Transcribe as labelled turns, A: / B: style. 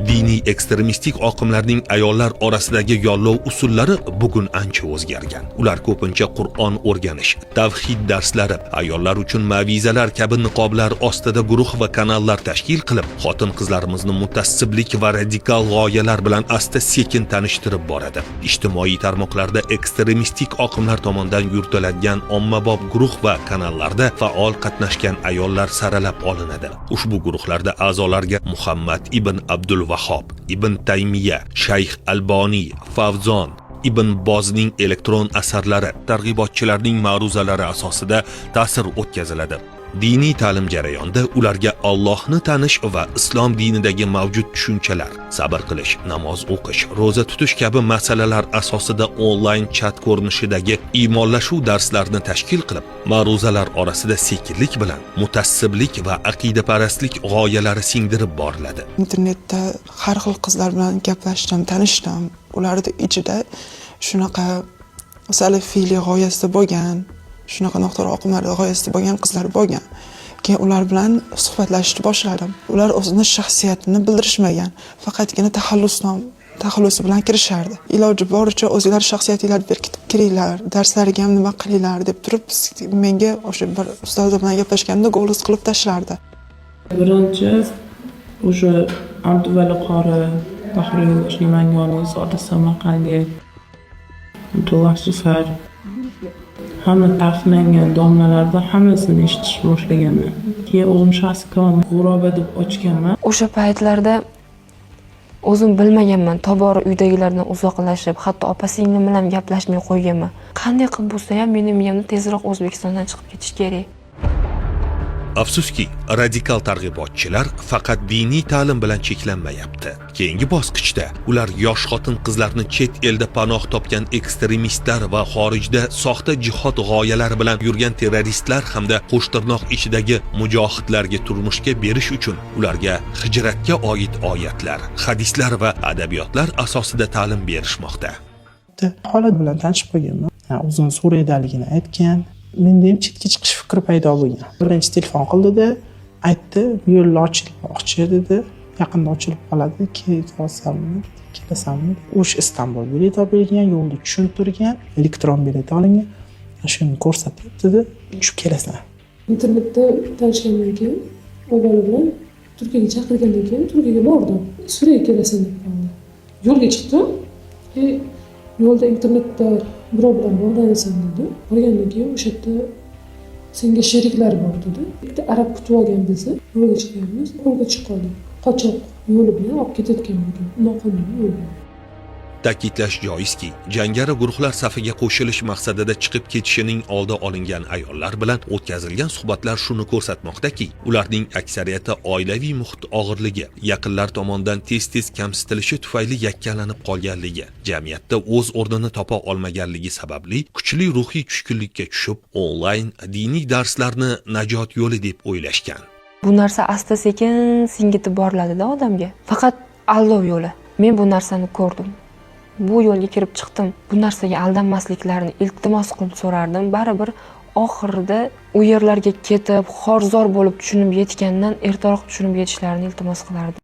A: Diniy ekstremistik oqimlarning ayollar orasidagi yollov usullari bugun ancha o'zgargan. Ular ko'pincha Qur'on o'rganish, tavhid darslari, ayollar uchun mavizalar kabi niqoblar ostida guruh va kanallar tashkil qilib, xotin-qizlarimizni mutaassiblik va radikal g'oyalar bilan asta-sekin tanishtirib boradi. Ijtimoiy tarmoqlarda ekstremistik oqimlar tomonidan yuritiladigan ommabop guruh va kanallarda faol qatnashgan ayollar saralab olinadi. Ushbu guruhlarda a'zolarga Muhammad ibn Abdul Vahob, Ibn Taymiya, Shayx Alboniy, Favzon, Ibn Bozning elektron asarlari, targ'ibotchilarning ma'ruzalari asosida ta'sir o'tkaziladi. Diniy ta'lim jarayonida ularga Allohni tanish va islom dinidagi mavjud tushunchalar, sabr qilish, namoz o'qish, ro'za tutish kabi masalalar asosida onlayn chat ko'rinishidagi iymonlashuv darslarini tashkil qilib, ma'ruzalar orasida sekinlik bilan mutaassiblik va aqidaparastlik g'oyalari singdirib boriladi.
B: Internetda har xil qizlar bilan gaplashdim, tanishdim. Ularni ichida shunaqa salafiylik g'oyasida bo'lgan, shunaqa noto'g'ri oqimlar g'oyasida bo'lgan qizlar bo'lgan. Keyin ular bilan suhbatlashishni boshladim. Ular o'zini shaxsiyatini bildirishmagan, faqatgina taxallusi bilan kirishardi. Iloji boricha o'zinglar shaxsiyatinglarni berkitib kiringlar, darslarga ham nima qilinglar deb turib, menga o'sha bir ustoz bilan gaplashganda голос qilib tashlardi.
C: Birinchi o'sha Abduvali qori, Bahriy Nimangoniy, Sodiq Samarqandiy, Abdulloh Zufar, hamma ta'riflangan domlalarni hammasini eshitishni boshlaganman. Keyin o'zim shaxsiy kanalimni G'uroba deb ochganman.
D: O'sha paytlarda o'zim bilmaganman, tobora uydagilardan uzoqlashib, hatto opa singlim bilan gaplashmay qo'yganman. Qanday qilib bo'lsa ham meni miyamda tezroq O'zbekistondan chiqib ketish kerak.
A: Afsuski, radikal targ'ibotchilar faqat diniy ta'lim bilan cheklanmayapti. Keyingi bosqichda ular yosh xotin-qizlarni chet elda panoh topgan ekstremistlar va xorijda soxta jihod g'oyalari bilan yurgan terroristlar hamda qo'shtirnoq ichidagi mujohidlarga turmushga berish uchun ularga hijratga oid oyatlar, hadislar va adabiyotlar asosida ta'lim berishmoqda.
E: Bitta holat bilan tanishib qolganman. Ha, o'zini Suriyadaligini aytgan. Menda ham chetga chiqish fikri paydo bo'lgan. Birinchi telefon qildida, aytdi, yo'l ochilmoqchi dedi. Yaqinda ochilib qoladi, kelasanmi, kelasanmi? O'sha Istanbul bilet olib bergan, yo'lni tushuntirgan, elektron bilet olingan. Shuni ko'rsatib dedi, tushib kelasan.
F: Internetda tanishgandan keyin u bola bilan Turkiyaga chaqirgandan keyin Turkiyaga bordim. Suriyaga kelasan deb qoldi. Yo'lga chiqdim. E, yo'lda internetda birov bilan bog'lanasan dedi. Borgandan keyin o'sha yerda senga sheriklar bor dedi. Bitta arab kutib olgan bizni. Yo'lga chiqqanmiz, qo'lga tushib qoldik. Qochoq yo'li bilan olib ketayotgan bo'lgan, noqonuniy yo'l bilan.
A: Ta'kidlash joizki, jangari guruhlar safiga qo'shilish maqsadida chiqib ketishining oldi olingan ayollar bilan o'tkazilgan suhbatlar shuni ko'rsatmoqdaki, ularning aksariyati oilaviy muhit og'irligi, yaqinlar tomonidan tez-tez kamsitilishi tufayli yakkalanib qolganligi, jamiyatda o'z o'rnini topa olmaganligi sababli kuchli ruhiy tushkunlikka tushib, onlayn diniy darslarni najot yo'li deb o'ylashgan.
D: Bu narsa asta sekin singitib boriladida odamga. Faqat aldov yo'li. Men bu narsani ko'rdim, bu yo'lga kirib chiqdim. Bu narsaga aldanmasliklarini iltimos qilib so'rardim. Baribir oxirida u yerlarga ketib, xorzor bo'lib tushunib yetgandan ertaroq tushunib yetishlarini iltimos qilardim.